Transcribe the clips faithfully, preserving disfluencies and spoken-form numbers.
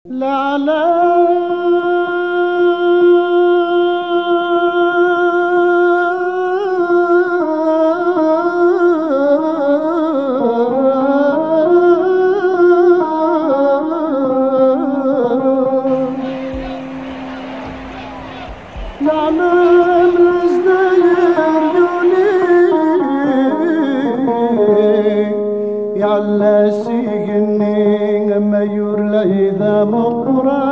Leɛla. Leɛlam Lezzayer yuli, yeɛla s igenni, ama yurla d ameqqran.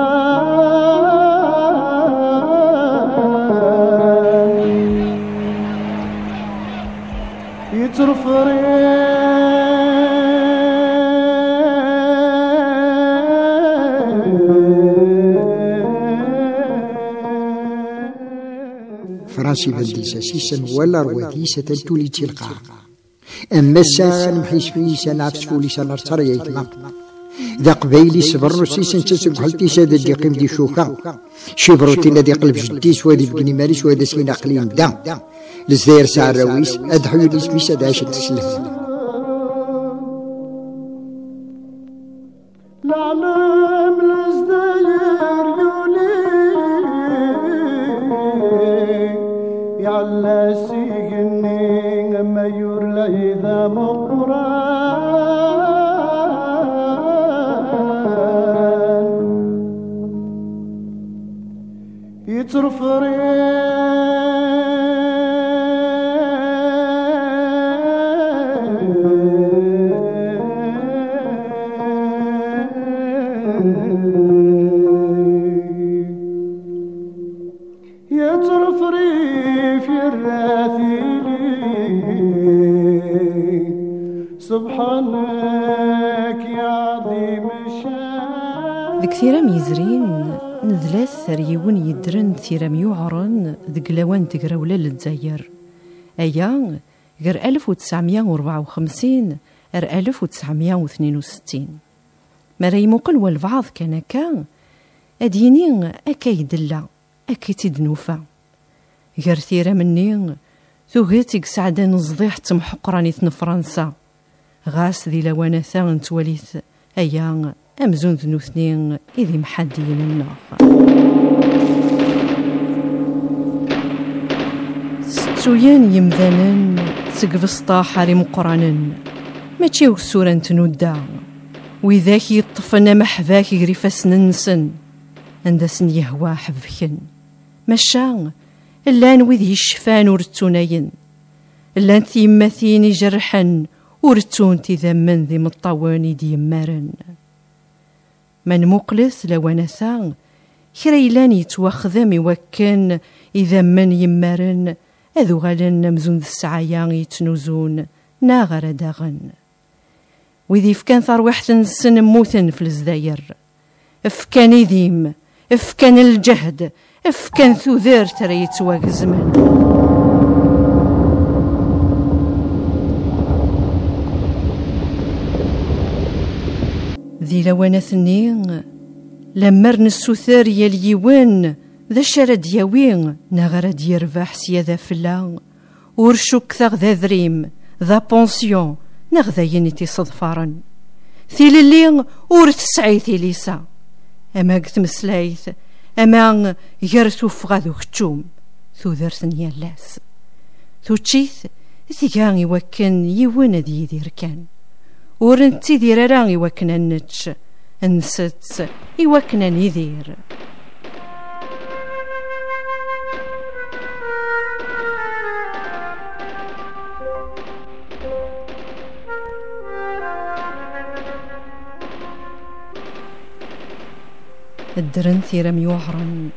Yettṛefṛif. Fransi Valdis, asis amwal ar wadis atan tuli tilqa. Am ass-a, nemḥisef-is, ad nɛef s wul-is, ad nerẓ ara yaytma. D aqbayli s bernusi-s, netta seg uḥelti-s ad d-iqqim di cuka. Cibrutin ad iqleb jeddi-s, wa ad ibeggen iman-is, wa ad as-yini aql-i nedda. Lezzayer s aɛraw-is, ad ḥyun isem-is, ad ɛicent s lehna. Leɛlam Lezzayer yuli, yeɛla s igenni, ama yurla d ameqqran. Yettṛefṛif. Yettṛefṛif yerra tili. Subḥanak ya ɛḍim ccan. Deg tira-m yezrin, nedla-t ar yiwen yeddren d tira-m yuɛren deg lawan n tegrawla n Lezzayer. Aya, gar alef u tesɛemya u rebɛa u xemsin ar alef u tesɛemya u tnin u settin. Mi ara imuqel walbeɛḍ kan akka, ad yini akka i d-tella, akka i tt-id-nufa. Gar tira-m-nni, tuget i yesɛeddan ẓdiḥ d temḥeqranit n Fransa. Ɣas di lawan-ata nettwali-t aya amzun d nutni i d imḥaddiyen-nneɣ. Settuyen yimdanen seg besṭaḥ ar imeqqranen, mačči akk sura n tnudda. Widak yeṭṭfen ameḥbak gar ifassen-nsen, anda sen-yehwa ḥebken. Maca llan wid yecfan ur ttunayen. Llant tyemmatin ijerrḥen ur ttunt idammen d imeṭṭawen i d-yemmaren. Ma nmuqlet lawan-ata, kra yellan yettwaxdem i wakken idammen yemmaren ad uɣalen amzun d ssɛaya yettnuzun neɣ ara daɣen. Wid yefkan tarwiḥt-nsen mmuten f Lezzayer. Fkan idim, fkan lǧehd, fkan tudert ara yettwagezmen. Di lawanat-nni, lemmer nessuter yal yiwen d acu ara d-yawi neɣ ara d-yerbeḥ sya d afella, ur cukkteɣ d adrim, d apansyon, neɣ d ayen i t-iseḍfaren. Tilelli ur tesɛi tilisa, ama deg tmeslayt, ama gar tuffɣa d ukeččum, tudert n yal ass. Tuččit tga i wakken yiwen ad yidir kan. Ur nettidir ara i wakken ad nečč, nsett i wakken ad nidir. Ddren tiram yuɛren,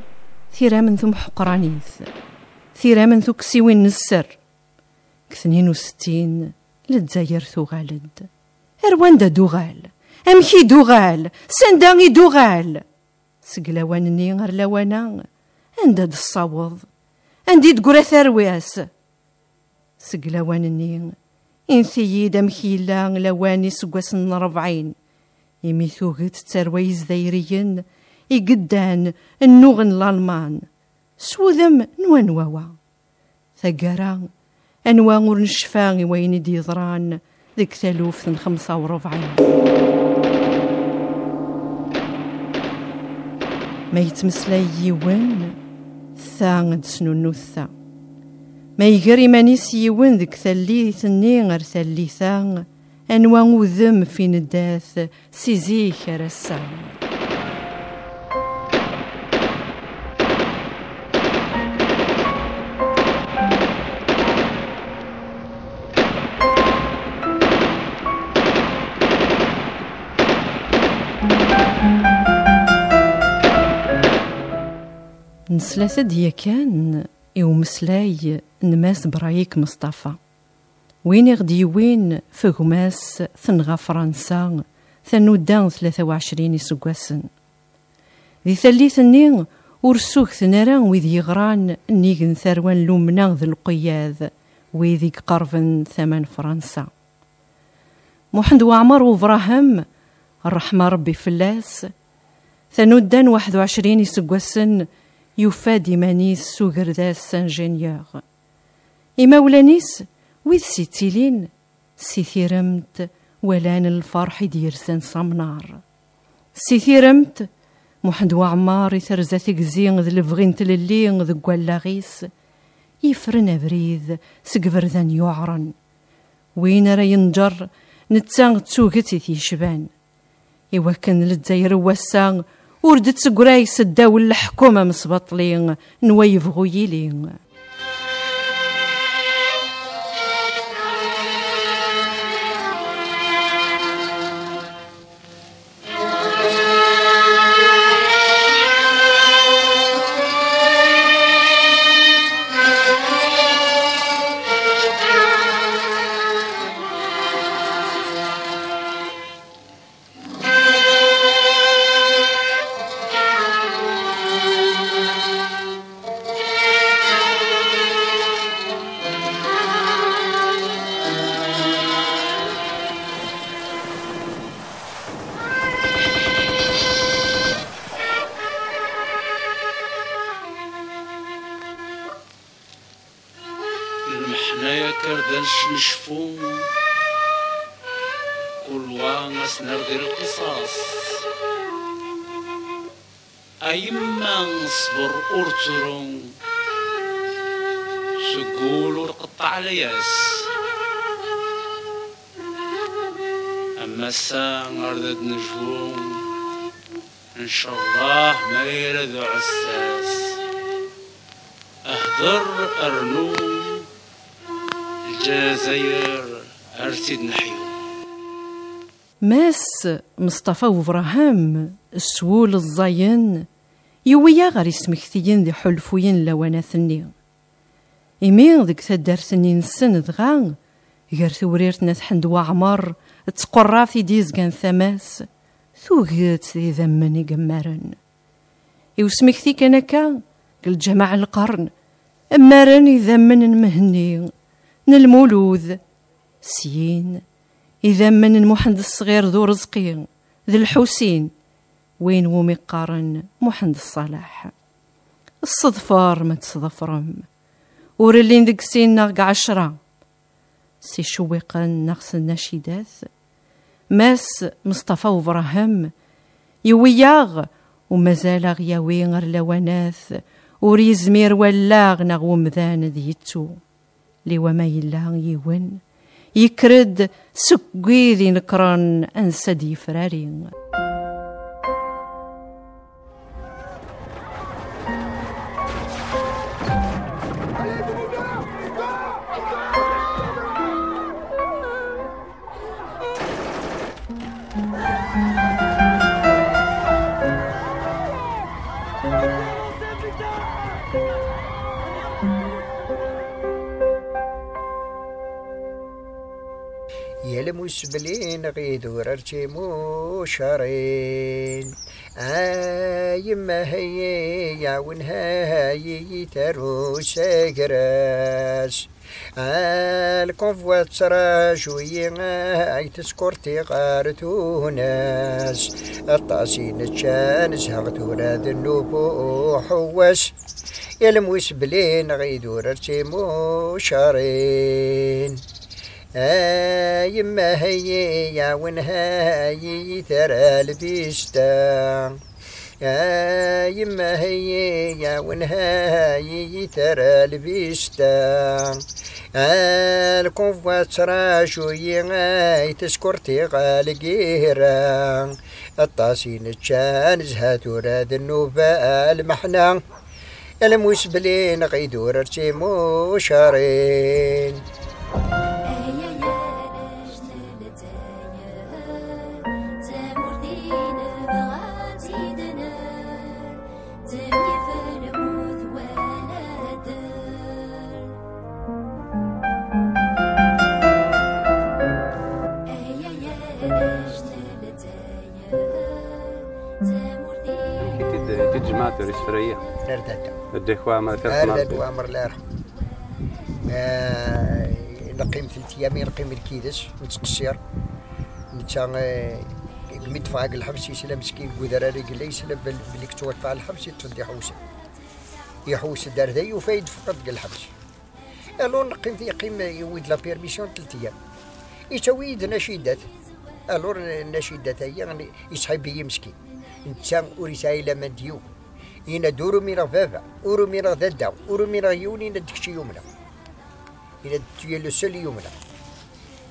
tiram n temḥeqranit, tiram n tuksiwin n sser. Deg tnin u settin, Lezzayer tuɣal-d. Ar wanda d-uɣal? Amek i d-uɣal? Sanda i d-uɣal? Seg lawan-nni ar lawan-a, anda d-tessaweḍ? Anda i d-teggra tarwa-s? Seg lawan-nni, init-iyi-d amek yella lawan iseggasen n rebɛin, imi tuget d tarwa n Yizzayriyen i yeddan nnuɣen Lalman. S wudem n wanwa wa? Taggara, anwa ur necfa i wayen i d-yeḍran deg taluft n xemsa u rebɛin? Ma yettmeslay yiwen, ta ad d-tesnunnut ta. Ma iger iman-is yiwen deg tallit-nni ar tallit-a, anwa udem f ineddat si zik ar ass-a? Neslat-d yakan i umeslay n Mass Brayik Meṣṭafa, win i ɣ-d-yewwin f gma-s tenɣa Fransa tanudda tlata u ɛecrin iseggasen. Di tallit-nni, ur ssugten ara wid yeɣran nnig n tarwa n lumna d lqeyyad, wid i iqerben tama n Fransa. Muḥend Waɛmer Ubrahem, ṛṛeḥma Ṛebbi fell-as, tanudda n waḥed u ɛecrin iseggasen, yufa-d iman-is s ugerdas ingénieur. Imawlan-is, wid s-ittilin, si tiremt, walan lferḥ i d-yersan s amnar. Si tiremt, Muḥend Waɛmer i terza tegzi d lebɣi n tlelli deg wallaɣ-is, yefren abrid seg iberdan yuɛren. Win ara yenǧer, netta d tuget i t-yecban. Iwakken Lezzayer n wass-a ur d-ttegray seddaw n leḥkem amesbaṭli n wa yebɣu yili. Lmeḥna yakk ar d necfu, kul wa as-nerdi lqisas. A yemma ṣber ur ttru, seg wul ur qeṭṭeɛ layas. Am ass-a ar d ad nejbu, ncallah ma yella d uɛessas. Hder rnu, Lezzayer ar tt-id-neḥyu. Mass Meṣṭafa Ubraham, s wul ẓẓayen, yewwi-yaɣ ɣer yismektiyen d iḥulfuyen n lawanat-nni. Imi deg taddart-nni-nsen dɣa, gar Tewrirt n At Ḥend Waɛmer d Tqerrabt i d-yezgan tama-s, tuget d idammen i yemmaren. I usmekti kan akka, deg lǧameɛ n Lqern, mmaren idammen n Mhenni, n Lmulud, syin, idammen n Muḥend Ṣṣɣir d Urezqi, d Lḥusin, win wumi qqaren Muḥend Ṣṣaleḥ. Ṣṣeḍfer ma tt-tḍefrem. Ur llin deg sin neɣ deg ɛecra. S icewwiqen neɣ s nnacidat. Mass Meṣṭafa Ubraham yewwi-yaɣ u mazal aɣ-yawi ɣer lawanat ur yezmir wallaɣ neɣ wemdan ad yettu. Liwa ma yella yiwen, yekker-d seg wid inekkren ansa d-yefrari. Yal musbli neɣ idurar d timucarin. A yemma, hayi, yawen, hayi, taru s agras. A lkunvwa tettraǧu-yi, ay teskurti ɣer tunas. Aṭas i nečča, nezheɣ tura d nnubuḥ u wass. Yal musbli neɣ idurar d timucarin. A yemma, hayi, yawen, hayi, tara lbista. A yemma, ha-yi-ya wenha-yi-yi tara lbista. A lkunvwa ttraǧu-yi ay teskurti ɣer lgira. Aṭas i nečča nezha tura d nnuba lmeḥna. Lmusbli neɣ idurar d timucarin. Ay ay arrac n Lezzayer, tamurt-i nebɣa ad tt-id-nerr, temyif lmut wala dder. Ay ay arrac n Lezzayer, tamurt-i. Amek i t-id-, i t-id-tjemɛeḍ tura isefra-yi? Ar dadda. Dadda-k Waɛmer, ar dadda Waɛmer, Allah yerḥem. Eh, neqqim telt iyam, neqqim lkides, nettqessir. Netta, eh, mi d-ffɣeɣ deg lḥebs, yesla meskin deg udrar i yella, yesla bel-, belli yettwaṭṭef lḥebs, yeṭṭef-d iḥewsen. Iḥewsen-d ar da, yufa-yi-d ffɣeɣ deg lḥebs. Alors neqqim, yeqqim, yewwi-d la permission n telt iyam. Yettawi-yi-d nacidat. Alors nacidat-agi, yesḥib-iyi meskin. Netta ur yesɛi laman d yiwen. Yenna-d: "Ur umineɣ baba, ur umineɣ dadda, ur umineɣ yiwen, yenna-d kečč i yumneɣ." Yenna-d: "Tu es le seul i yumneɣ."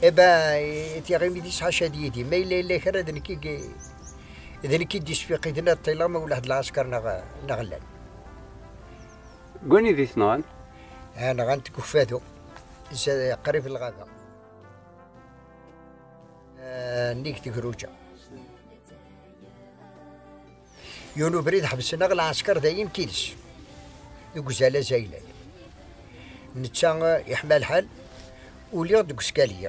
Eh ben, tiɣimit-is ḥaca d yid-i, ma yella yella kra d nekk i, d nekk i d-isfiqiden ad ṭṭileɣ ma ulaḥ d lɛesker neɣ, neɣ llan. Deg wanida i t-nɣan? Ah, nɣan-t deg Ukfadu, z-, qrib lɣaba. Ah, nnig tegruǧa. Yiwen ubrid ḥebsen-aɣ lɛesker dayen kides, deg uzal azaylay. Netta, eh, iḥma lḥal, uliɣ deg uskalyi.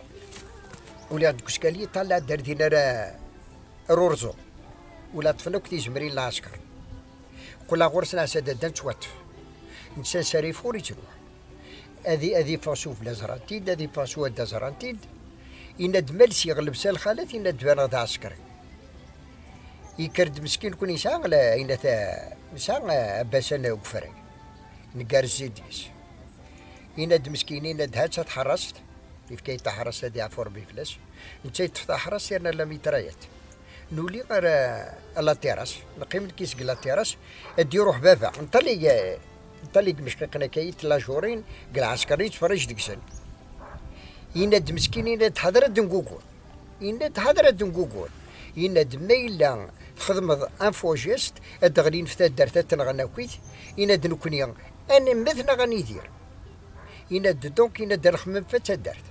Uliɣ deg uskalyi, ṭalleɣ-d ar din ara, ar urẓu. Ula ṭṭfen akk tizemrin n lɛesker. Qqleɣ ɣur-s, neɛsa dadda nettwaṭṭef. Netta s ara yeffeɣ ur yettruḥ. Ad i-, ad iffeɣ s ubla ẓran-t-id, ad iffeɣ s wadda ẓran-t-id. Yenna-d ma lsiɣ llebsa n lxalat, yenna-d baneɣ d aɛsekri. Yekker-d meskin kun yesɛa la, yenna-t, nesɛa, eh, abasan n ufrag. Neggar zzid deg-s. Yenna-d meskin, yenna-d ha-tt-a tḥerrast. Yefka-yi-d taḥerrast ad iɛfu Rebbi fell-as. Netta yeṭṭef taḥerrast yerna la mitraillette. Nuli ɣer, eh, la terrasse, neqqim nekki seg la terrasse, ad d-iruḥ baba. Nṭali, eh, nṭali deg imecqiqen akka, yetlajurin, deg lɛesker, yettferrij deg-sen. Yenna-d meskin, yenna-d ḥader ad d-ngugur. Yenna-d ḥader ad d-ngugur. Yenna-d ma yella txedmeḍ un faux geste, ad d-ɣlin f taddart, ad t-nɣen akkit. Yenna-d nekkni ad nemmet neɣ ad nidir. Yenna-d donc, yenna-d ad nxemmem f taddart.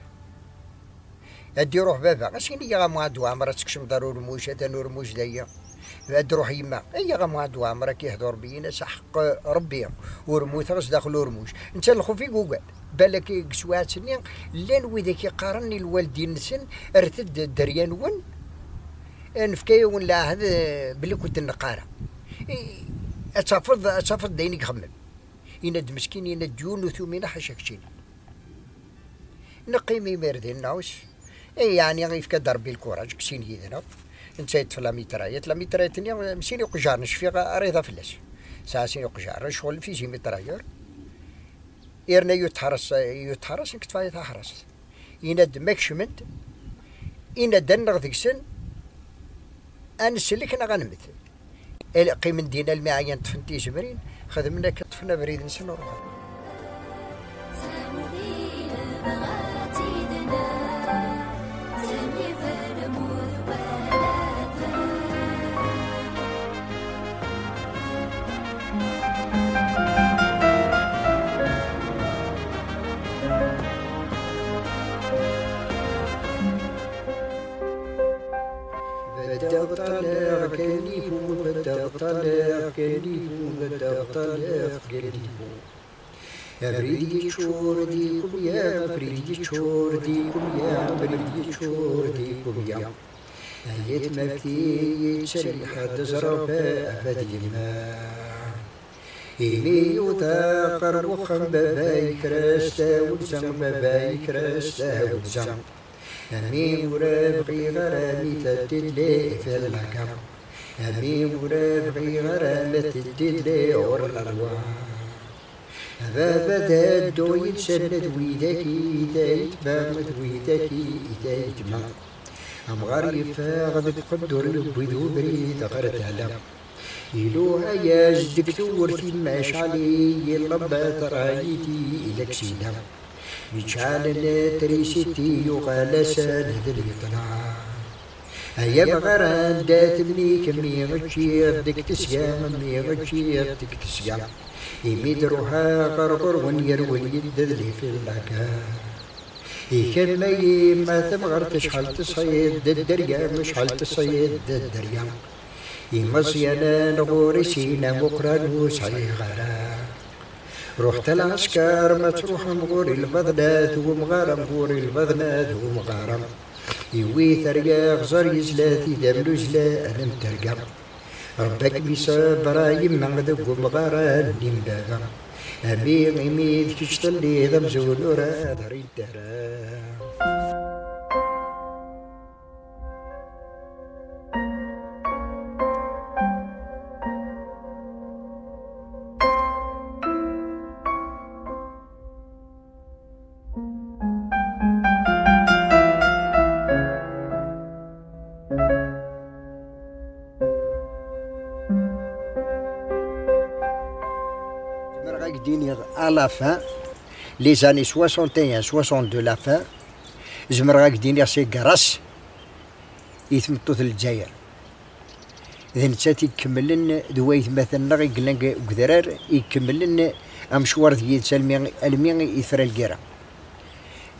Ad d-iruḥ baba, as-ini-yaɣ a Muɛad Waɛmer ad tkecmeḍ ar Urmuj, atan Urmuj dayi. Ad d-ruḥ yemma, ay-yaɣ a Muɛad Waɛmer, ad k-ihdu Rebbi, in-as aḥeqq Rebbi, ur mmuteɣ sdaxel Urmuj. Netta lxuf i yugad. Balak deg teswiɛt-nni, llan widak iqqaren i lwaldin-nsen, rret-d dderya-nwen, nefka-yawen leɛhed, eh, belli ur d-neqq ara. I, ad tafeḍ, ad tafeḍ d ayen i ixemmem. Yenna-d meskin, yenna-d yiwen ur tumin ḥaca keččini. Neqqim imir din nɛus. Eh, yeɛni yefka-d Rebbi lkuraǧ, kksin yid-neɣ. Netta yeṭṭef la mitraillette. La mitraillette-nni, eh, sin iqejjaren, cfiɣ rriḍa fell-as. Sɛa sin iqejjaren, ccɣel fizi mitrailleur. Yerna yutḥeṛes, yutḥeṛes, nekk ṭṭfeɣ taḥeṛast. Yenna-d ma kecmen-d, yenna-d ad nneɣ deg-sen, ad nsellek neɣ ad nemmet. Qqimen din almi ɛyan, ṭṭfen tizemrin, xedmen akka, ṭṭfen abrid-nsen, ruḥen. Beddeɣ ṭṭaleɣ kanibu, beddeɣ ṭṭaleɣ kanibu, beddeɣ ṭṭaleɣ kanibu. Abrid yeččur d ikumya, abrid yeččur d ikumya, abrid yeččur d ikumya. Ay atmafti yettserriḥ ad ẓreɣ baba d yemma. Imi yuḍa ɣer wexxam, baba yekres tawenza, baba yekres tawenza. Ami ur bɣiɣ ara mi teddi lli fellaka. Ami ur bɣiɣ ara mi teddi lli ur lalwa. Baba d addu yettsennad widak i d aytma, d widak i d aytma. Amɣar yeffeɣ deg uqeddur, yewwi-d ubrid ɣer tala. Iluha-yas deg tewwurt i Mac Ɛli, yella baṭer yid-i i laksida. Ičɛalen trisiti yuɣal-asen d lyeṭna. Ay amɣar anda-t mmi-k, mmi eččiɣ deg tesga, mmi eččiɣ deg tesga. Imi d-ruḥeɣ ɣer ɣur-wen yerwel yedda d lifillaka. Ikemmay ma tamɣart acḥal tesɛiḍ d dderya, acḥal tesɛiḍ d dderya. Imeẓyanen ɣur-i sin amuqran ur sɛiɣ ara. Ruḥet a lɛesker ma truḥem ɣur-i lbaḍna d umɣara, ɣur-i lbaḍna d umɣara. Iwi terga ɣẓer yezla tidam n uzla ad am-terga. Rebbi ad kem-iṣebber a yemma deg umɣar-nni n baba. Ami imi d kečč telliḍ amzun ur ad rint ara. Zemreɣ ad k-d-iniɣ à la fin, les années soixante et un, soixante-deux la fin, zemreɣ ad k-d-iniɣ c'est grâce i tmeṭṭut n Lezzayer. D nettat i ikemmlen d waytmaten-nneɣ i yellan deg udrar, i ikemmlen amecwar d yid-s almi, almi i tefra lgirra.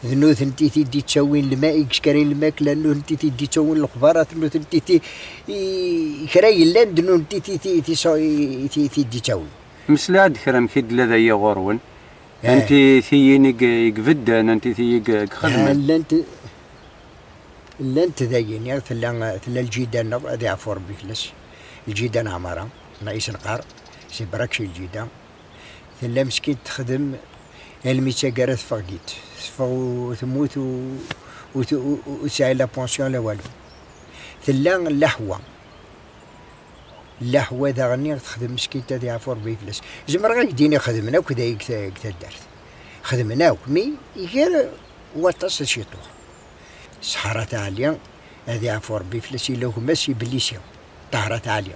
D nutenti i t-id-ittawin lma-, i yeskaren lmakla, d nutenti i t-id-ittawin lexbarat, d nutenti i t-, i, kra yellan d nutenti i t-, i t-, i t-, i t-, i t-id-ittawin. Mmeslay-d kra amek i d-tella dagi ɣur-wen. Eh. Anti tiyin i g-, i ibedden, anti tiyi i g-, i ixedmen? Eh, llant, llant dayen, ya, tella, tella lǧida-nneɣ, ad iɛfu Rebbi fell-as. Lǧida n Ɛmara, neɣ i s-neqqar, c'est Brakci lǧida. Tella meskint texdem almi d taggara teffeɣ git. Teffeɣ u temmut u, u, u, u tesɛi la pension la walu. Tella llaḥwa. Llaḥwa daɣen i texdem meskint ad iɛfu Rebbi fell-as. Zemreɣ ad k-d-iniɣ xedmen akk day deg ta-, deg taddart. Xedmen akk, mi gar waṭas d ciṭuḥ. Ṣṣeḥra Taɛli, ad iɛfu Rebbi fell-as, yella gma-s i Blisi, Ṭahra Taɛli.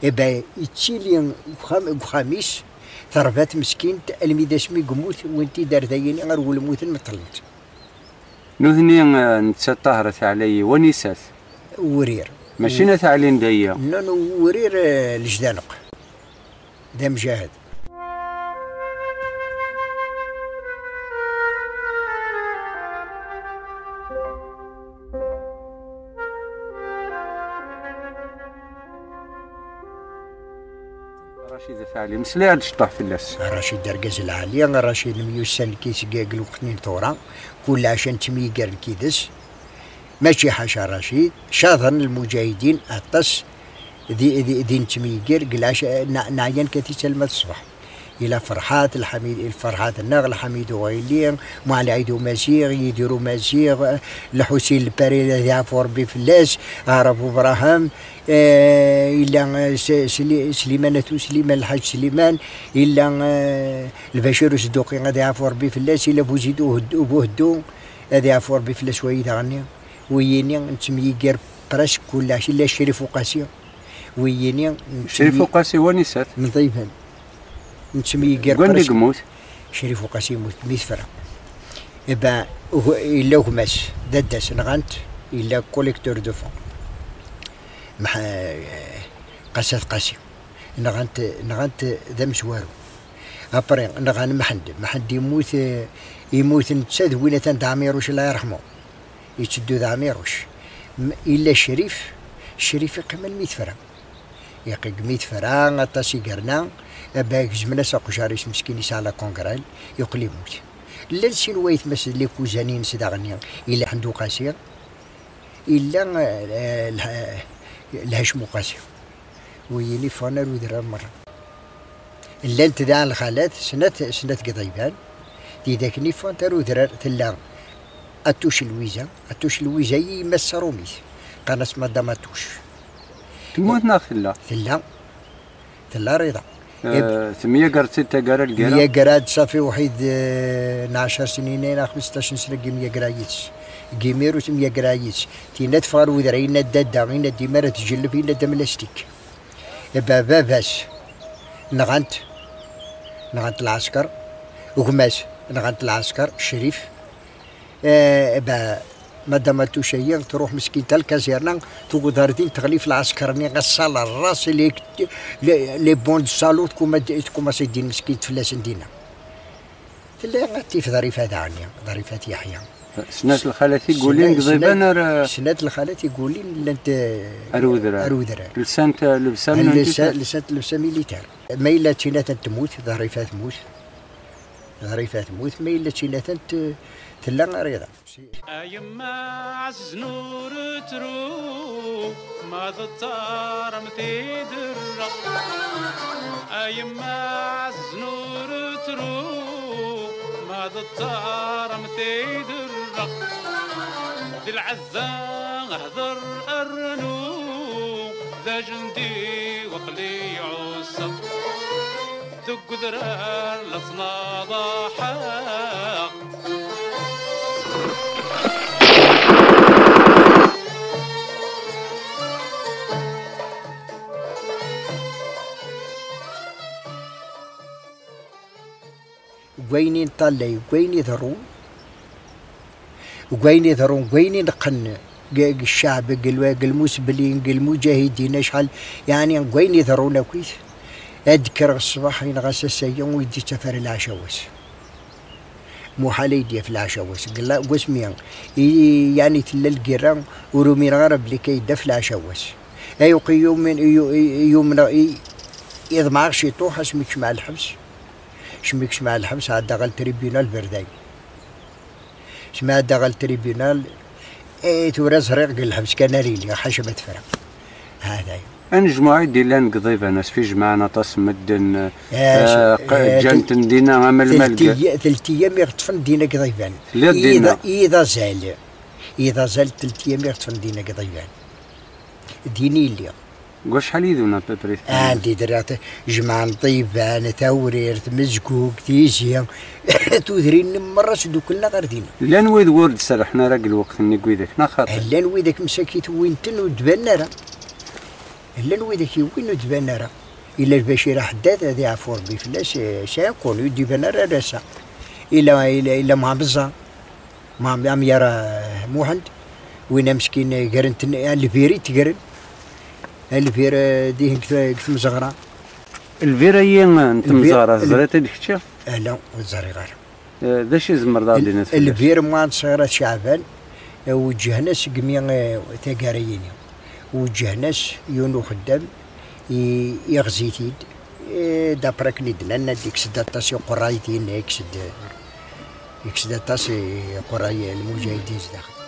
Iba, ittili uxxam, deg uxxam-is, terba tmeskint, almi d asmi yemmut, wwin-t-id ar dayini, ar welmuten meṭṭlen-t. Nutni, eh, netta Ṭahra Taɛli, wanisat? Wurir. Mačči n At Ɛli n dayya? Non, non, Wurir, eh, Lejdaneq. D amjahed. Racid At Ɛli, meslay-d ciṭuḥ fell-as. Racid d argaz lɛali, Racid myussan nekk-is deg, deg lweqt-nni n tura, kul ɛaca nettemyiger nekk yid-s. Mačči ḥaca Racid, caḍen lmuǧahidin aṭas di, di, di nettemyiger, deg lɛaca, ne-, neɛya nekk-it alma d ṣṣbeḥ. Ila Ferḥat, Lḥamid, ila Ferḥat-nneɣ, Lḥamid Uɣili, Muɛli Ɛid Umaziɣ, Yidir Umaziɣ, Lḥusin Lpari, ad iɛfu Rebbi fell-as, Aɛrab Ubraham, eh, ila, eh, S-, Sli-, Sliman At Usliman, Lḥaǧ Sliman, ila, eh, Lbacir Usduqi, ad iɛfu Rebbi fell-as, ila Buzid Uhd-, Buheddu, ad iɛfu Rebbi fell-as wayi daɣenni. Wiyini nettemyiger presque kul ɛac, ila Crif Uqasi. Wiyini nettemyi-, Crif Uqasi wanisat? N Ṭiban. Nettemyiger presque. Deg wanda i yemmut? Crif Uqasi yemmut mi tefra. Eh ben, ugu-, yella gma-s, dadda-s, nɣan-t, yella collecteur de fonds. Mḥ-, Qasat Qasi. Nɣan-t, nɣan-t d amezwaru. Après, nɣan Mḥend. Mḥend yemmut, eh, yemmut netta d win atan d Ɛmiruc, Allah yerḥmu. Yetteddu d Ɛmiruc. M-, illa Crif, Crif iqqim almi tefra. Iqqim almi tefra, aṭas i yerna, aba gezmen-as aqjar-is meskin yesɛa la kongrel, yeqqel yemmut. Llan sin waytma-s d likuzanin-ines daɣen, illa Ḥend Uqasi, illa, eh, Lha-, Lhacem Uqasi. Wiyin i ffɣen ar udrar merra. Llant daɣen lxalat, snat, snat deg Iḍiban, tidak-nni ffɣent ar udrar, tella Atuc Lwiza, Atuc Lwiza i yemma-s Sarumit, qqaren-as Madame Atuc. Temmut neɣ tella? Tella, tella Riḍa. Eh, temyager-tt-id taggara lgirra? Myagreɣ-d safi uḥid, eh, n ɛecr snin, neɣ xmesṭac sna i myagreɣ yid-s. Deg imiru myagreɣ yid-s. Tinna teffeɣ ar udrar, yenna-d dadda, yenna-d imi ara tǧelleb, yenna-d am lastik. Ba-, baba-s nɣan-t, nɣan-t lɛesker, gma-s nɣan-t lɛesker, Crif. Eh, ba-, Madame Touchayi truḥ meskint ar lkazirna, tuged ar din teɣli f lɛesker-nni, ass-a la race, les, les, les bons de salaud, tkumaṣi din meskint fell-asen dinna. Tella tif Ḍrifat ɛni, Ḍrifat Yeḥya. Snat lxalat i yulin deg Iḍiban ar, snat lxalat i yulin llant, eh, ar udrar. Ar udrar. Lsant, eh, lebsa n lsa-, lsant lebsa militaire. Ma yella d tin atan temmut, Ḍrifat temmut. Ḍrifat temmut, ma yella d tin atan t-, tella ar iḍ. A yemma ɛezzen ur tru, ma d ttaṛem tidreɣ. A yemma ɛezzen ur tru, ma d ttaṛem tidreɣ. D lɛezza hder rnu, d ajendi waqli ɛusseɣ. Deg udrar la ttnaḍaḥeɣ. Deg wayen i neṭṭallay, deg wayen iḍerrun, deg wayen iḍerrun, deg wayen ineqqen, deg, deg cceɛb, deg lwa-, deg lmusbelin, deg lmuǧahidin, acḥal, yeɛni deg wayen iḍerrun akkit, ad d-kkreɣ ṣṣbeḥ, yenɣa s ass-agi ur yi-d-ittaf ara leɛca wass. Muḥal ay d-yaf leɛca wass. Deg la-, deg wasmi i, yeɛni tella lgirra, ur umineɣ ara belli kan yeddaf leɛca wass. Ay uqiyum, i, i, i, yumneɣ, i, iḍemɛeɣ ciṭuḥ asmi kecmeɣ lḥebs. Asmi kecmeɣ lḥebs, ɛeddaɣ ɣer tribunal Berdayen. Asmi ɛeddaɣ ɣer tribunal, eh, tura ẓriɣ deg lḥebs kan ara iliɣ, ḥaca ma tefra. Hada. Anejmuɛ i d-illan deg Iḍiban, asfi jemɛen aṭas n medden, eh, eh, q-, eh, ǧǧan-ten dinna am lmal. Telti-, teltiyam i ɣeṭṭfen dinna deg Iḍiban. Telliḍ dinna? Iḍ-, iḍ azal. Iḍ azal teltiyam i ɣeṭṭfen dinna deg Iḍiban. Din i lliɣ. Deg wacḥal yid-wen à peu près? Anda i d-rriɣ t-, jemɛen Ṭiban, Tawrirt, Mezgug, Tizi, tudrin merra sduklen ɣer din. Llan wid ur d-serrḥen ara deg lweqt-nni n widak, neɣ xaṭi? Llan widak msakit wwin-ten ur d-banen ara. Llan widak yewwin ur d-banen ara. Ila Lbacir Aḥeddad, ad iɛfu Rebbi fell-as, eh, c'est inconnu, ur d-iban ara ar ass-a. Ila, ila, ila Mɛemẓa. Mɛem-, Ɛemyar, eh, Muḥend, win ameskin, eh, gren-ten, eh, lbir i t-gren. Eh, lbir, eh, dihin deg t-, deg temzeɣra. Lbir-ayi, eh, n temzeɣra, teẓriḍ-t-id kečči? Ala, ur ẓriɣ ara. Eh, d acu i tzemreḍ ad aɣ-d-tiniḍ fell-as? Lbir Muḥend Ṣirat Ceɛban, eh, weǧǧhen-as segmi, eh, taggara-yini. Weǧǧhen-as yiwen uxeddam, i-, iɣzi-t-id. Eh, d'après akken i d-nnan, ad d-ikkes-d aṭas iqerray din, ikkes-d, ikkes-d aṭas iqerray n lmuǧahidin zdaxel.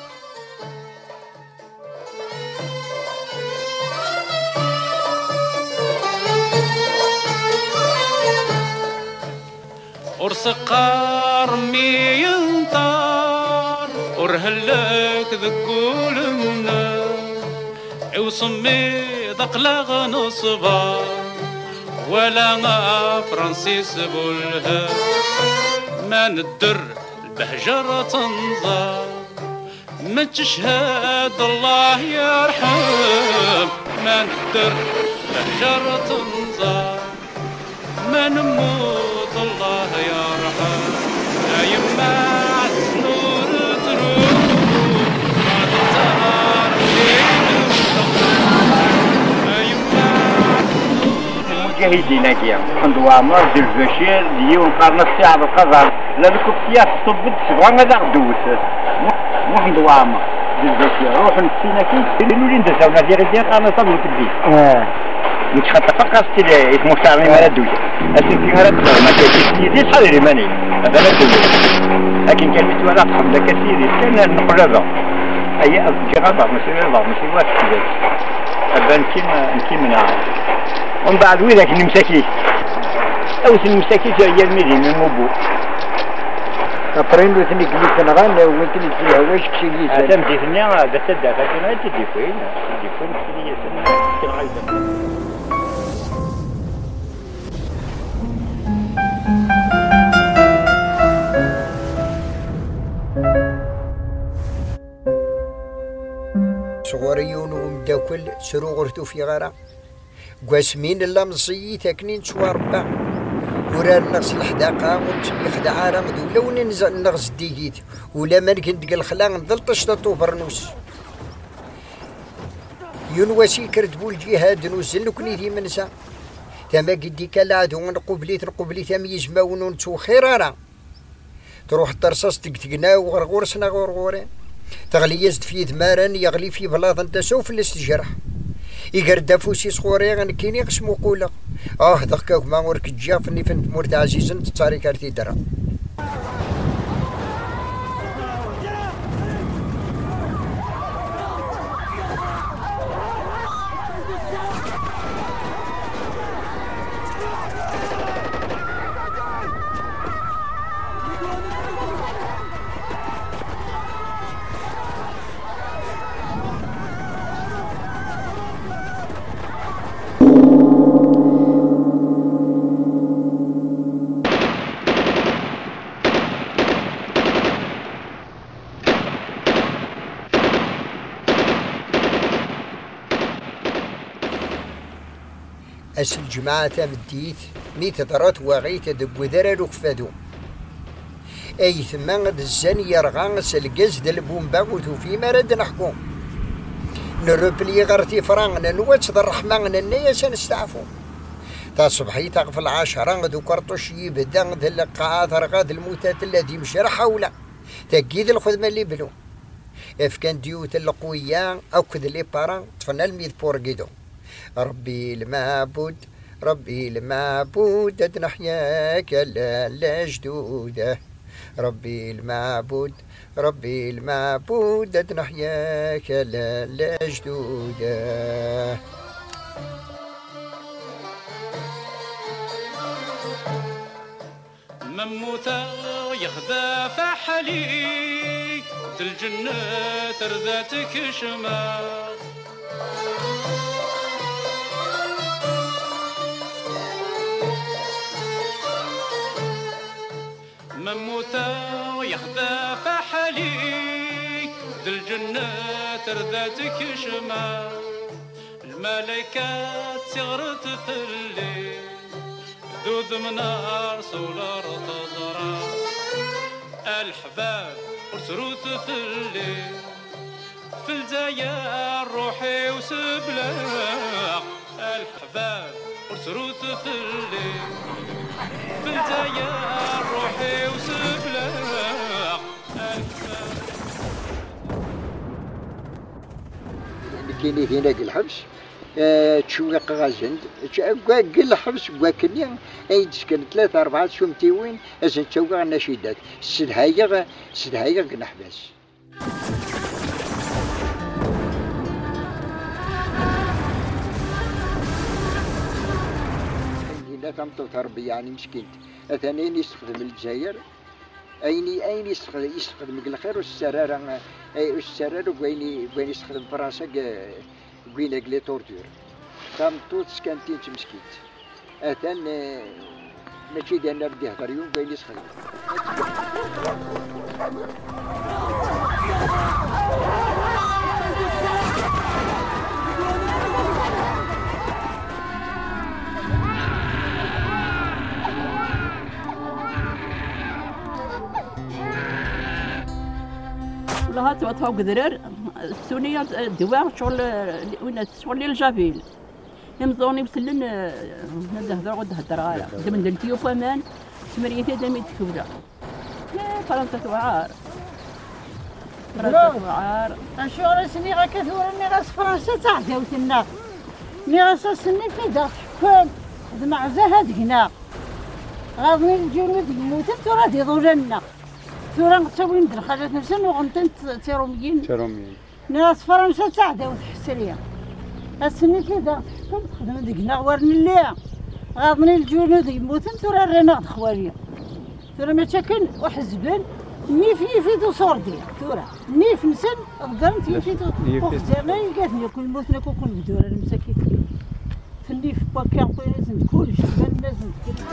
Ur seqqar mi yenṭer, ur hellek deg wul-nneɣ. I usemmiḍ aql-aɣ neṣber, wala afransis bu lhem. Ma nedder, lbehǧer ad tenẓer. Ma teched, Allah yerḥem. Ma nedder, lbehǧer ad tenẓer. Ma nemmut, Allah yerḥem. A yemma ɛezzen ur tru, ma tettɛar. A yemma ɛezzen ur tru. Lmuǧahidin-agi, Muḥend Waɛmer, d Lbacir, d yiwen qqaren-as Si Ɛebdelqader. La lkufya tṣubb-d, tebɣa ad aɣ-d-tewwet. Muḥend Waɛmer, d Lbacir, ruḥen sin akkin, ilin ulin d asawen ad iɣi din, qqaren-as Abu Tebbi. Ah. Nekk xaṭer faqeɣ s tili i tmuxtar mi ara d-uyeɣ. Asensi ara d-ẓren akka, yid-i ttḥadar iman-ik. Atan ad d-uyeɣ. Akken kan mi twalaɣ tḥemmel akka s yid-i, kan neqlaba. Aya, ǧǧiɣ aḍar, mačči d aḍar, mačči d wa teḥbes. Aba nekki, nekki menɛeɣ. Umbeɛd widak n msakit. Awten msakit yal mi d imi mubu. Après nutni i ten-nɣan, wwin-ten-id s lehwac, kcin yid-sen. Atan di-tenni, d taddart-agi i tt-id-iwwin, i tt-id-iwwin, kcin yid-sen, kcin ɣer-sen. Sɣur yiwen umeddakel, ttruɣ ur t-ufiɣ ara. Deg wasmi nella meẓẓiyit akken i nettwarebba, urar-nneɣ s leḥdaqa, ur nettemyexdaɛ ara d ulawen-nneɣ zeddigit, ula ma ngen deg lexla d lṭic d ṭubernus. Yiwen wass yekker-d bu lǧihad, nuzzel nekni d imenza. Tama i d-ikka leɛdu, nqubel-it, nqubel-it am yizmawen, ur nettwexxir ara. Truḥ terṣaṣt deg tegnaw ɣer ɣur-s neɣ ɣur ɣur-i. Teɣli-yas-d f yidmaren, yeɣli f yiblaḍen, tasa ufell-as tejreḥ. Iger-d afus-is ɣur-i, nekkini smuquleɣ. Ah, dɣa a gma ur k-ǧǧiɣ f nnif n tmurt ɛzizen, tettarik ar tidra. Ass n lǧemɛa tameddit, mi teḍra twaɣit deg udrar Ukeffadu, ayetma d zzan yerɣa s lgaz d lbumba, ur tufi ma ara d-neḥku. Nrepli ɣer tifra, nenwa-tt d ṛṛeḥma, nenna-yas ad nesteɛfu. Taṣebḥit ɣef lɛecṛa d ukerṭuc yebda d lqaɛa terɣa d lmuta tella d imejraḥ ḥawla. Tagi d lxedma n liblu. Fkan-d yiwet n lqwiya akked les parents, ṭṭfen almi d Purguido. Ṛebbi lmeɛbud, Ṛebbi lmeɛbud, ad neḥya akka la lejdud. Ṛebbi lmeɛbud, Ṛebbi lmeɛbud, ad neḥya akka la lejdud. Ma mmuteɣ yexdaf aḥali, d lǧennet ar d ad tkecmeɣ. Ma mmuteɣ yexdaf aḥali, d lǧennet ar d ad tkecmeɣ. Lmalayka ttiɣret fell-i, d udem n Ṛsul ar teẓra. A leḥbab, ur trut fell-i, f Lezzayer ṛuḥ-iw sebleɣ. A leḥbab, ur trut fell-i, f Lezzayer ṛuḥ-iw sebleɣ. A leḥbab. Nekkini dinna deg lḥebs, eh, ttcewwiqeɣ-asen-d. Ttc-, deg, deg lḥebs, deg wakkenni ay d-sken tlata, rebɛa tsumtiwin, ad sen-ttawiɣ annacidat. Ssedhayeɣ, ssedhayeɣ deg leḥbas. Yella tameṭṭut Ṛebbi, yeɛni meskint. Atan ayen yessexdem Lezzayer, ayen i, ayen yessexdem, yessexdem deg lxir ur s-ttarra ara, eh, ur s-ttarra ara deg wayen i, deg wayen yessexdem Fransa deg, deg winna deg les tortures. Tameṭṭut skantin-tt meskint. Atan, eh, mačči d ayen ara d-ihder yiwen deg wayen yessexdem. Wala ha ttwaṭṭfeɣ deg udrar, ssuni ddwa, ccɣel, win ccɣel n ljabil. Imeẓẓuɣen-iw sellen, eh, ad d-hedreɣ, ur d-heddreɣ ara. Ddmen-d ltyuf waman, smir-iyi-t-id armi d-tkewleɣ. Eh, Fransa tuɛar. Fransa tuɛar. Acuɣer i s-nniɣ akka tura? Nniɣ-as Fransa d taɛdawt-nneɣ. Nniɣ-as ass-nni fi d-aɣ-teḥkem, d meɛzaha deg-neɣ. Ɣaḍen-iyi lǧunud yemmuten, tura d iḍulan-nneɣ. Tura ttawin-d lxalat-nsen, uɣen-tent d tiṛumyin. Tiṛumyin. Nniɣ-as Fransa d taɛdawt ḥesri. Ass-nni fi d-aɣ-teḥkem, texdem deg-neɣ war nelli. Ɣaḍen-iyi lǧunud yemmuten, tura rran-aɣ-d xwali. Tura mačči akken uḥezben, nnif yif-it uṣurdi. Tura, nnif-nsen, ḍeggren-t yif-it u-, yif-it. Uxzan, ay gaten yakk, lmuten akk, akk deg idurar msakit. F nnif n wakka, wwin-asen-d kullec, banen-asen-d kullec.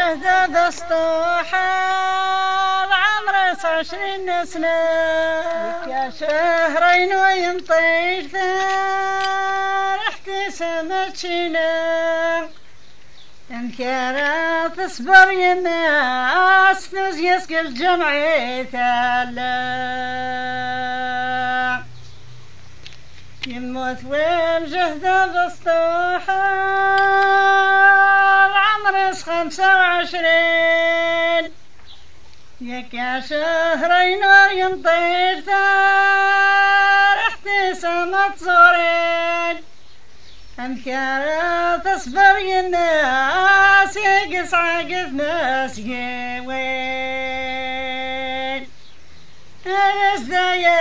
Baba sṭuḥ, ɛemr-is ɛecrin n sna, yekka cehrayen ur yenṭiq, taraḥt-is am ččina. Amek ara tesber yemma-s, tuzya-s deg lǧameɛ i tella? Yemmut wamjahed abesṭuḥ, ɛemr-is xemsa u ɛecrin. Yakka cehrayen ur yenṭiq, taraḥt-is am tẓurin. Amek ara tesber yemma-s i yesɛa gma-s yiwen? Ad as-d-aya